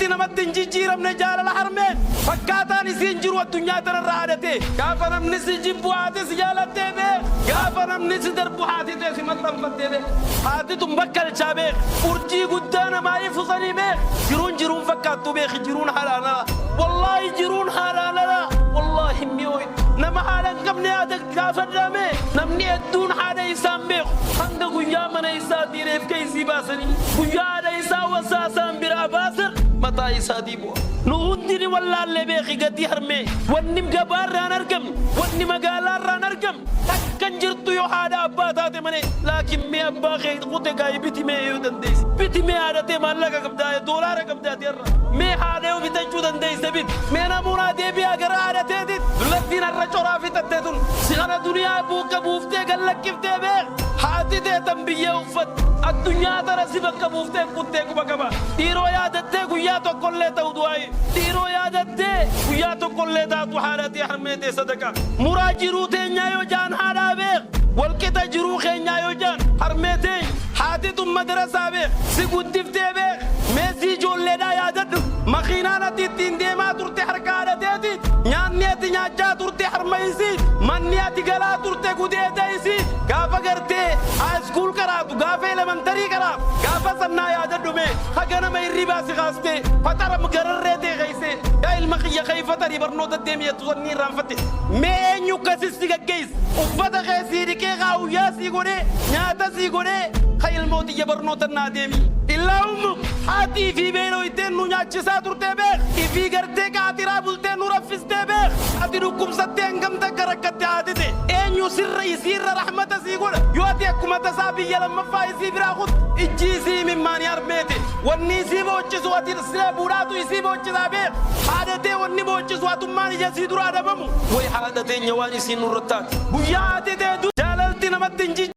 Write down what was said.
Jaalalti namatti hin jijjiiramne jaalala harmeen fakkaataan isiin jiru addunyaa tanarra haadhatee. Gaafa namni si jibbu haati si jaalattee beek. Gaafa namni si darbu haati tee si maxxanfattee beek. Haati tun bakkalchaa beek. Urjii guddaa namaa ifusanii beek. Jiruun jiruun fakkaattu beeki jiruun haadhaan ala. Wallaahi jiruun haadhaan ala. Wallaahi hin mi'ooytu. Nama haadha hin qabne yaada gaafadhaa mee. Namni hedduun haadha isaa hin beeku. Hanga guyyaa mana isaatii reefka isii baasanii guyyaa haadha isaa wasaasaan biraa baasan mataa isaatii bu'a. Nu hundi ni wallaalle beeki gatii harmee. Wanni gabaarraa hin argamne, wanni magaalaarraa hin argamne takka hin jirtu yoo haadha abbaa taate malee. Laakiin mee abbaa kee kute gaayi biti mee yoo dandeesse. Biti mee haadha tee maallaqa qabdaa doolaara qabdaa ati har'a. Mee haadha yoo bitachuu dandeesse biti. Mee namuunaa deebi'aa gara haadha teetitti. Dullattiin har'a coraa fixatte tun si kana duniyaa buukka buuftee gad lakkiftee beeki. Haati tee tan biyyee uffatte addunyaa tana si bakka buuftee kuttee quba qaba. Dhiiroo yaadattee guyyaa tokkollee ta'u du'aayi. Dhiiroo yaadattee guyyaa tokkollee taatu haadha tee harmee tee sadaqa. Muraa jiruu teenyaa yoo ja'an haadhaa beek. Walqixa jiruu keenyaa yoo ja'an harmee teenya. Haati tun madarasaa beek. Si guddiftee beek. Mee sii ijoolleedhaa yaadadhu. Makiinaan ati ittiin deemaa turte harka haadha teetiiti. Nyaanni ati nyaachaa turte harma isiiti. Manni ati galaa turte gudeeda isiiti. Gaafa gartee high school qaraatu, gaafa elementary qaraatu, gaafa san naa yaadadhu mee haga nama hirribaa si kaastee faxara gararree tee keeysee yaa ilma kiyya ka'i faxarii barnoota deemi jettu san ni irraanfatte. Mee eenyu akkasi si gaggeeyse? Uffata kee sii dhiqee kaawuyyaa sii godhee nyaata sii godhee ka ilmoo tiyya barnoota naa deemi. Illaa ummuk haati ifii beelooyteen nu nyaachisaa turtee beek. Ifii gartee qaatiraa bultee nu raffistee beek. Ati dhukkubsattee hangam takka rakkatte haati tee. Eenyu sirra isiirra rahmata sii godha. Yoo ati akkuma tasaa biyya lammaffaa isii biraa kuttu ijji isii imimmaanii harmee tee. Wanni isii boochisu ati sila buudhaatu isii boochisaa beek. Haadha tee wanni boochisu atummaan ija isii duraa dhabamu. Way haadha teenya waan isiin nurra taate. Guyyaa haati tee du. Jaalalti namatti hin jijjiiramne.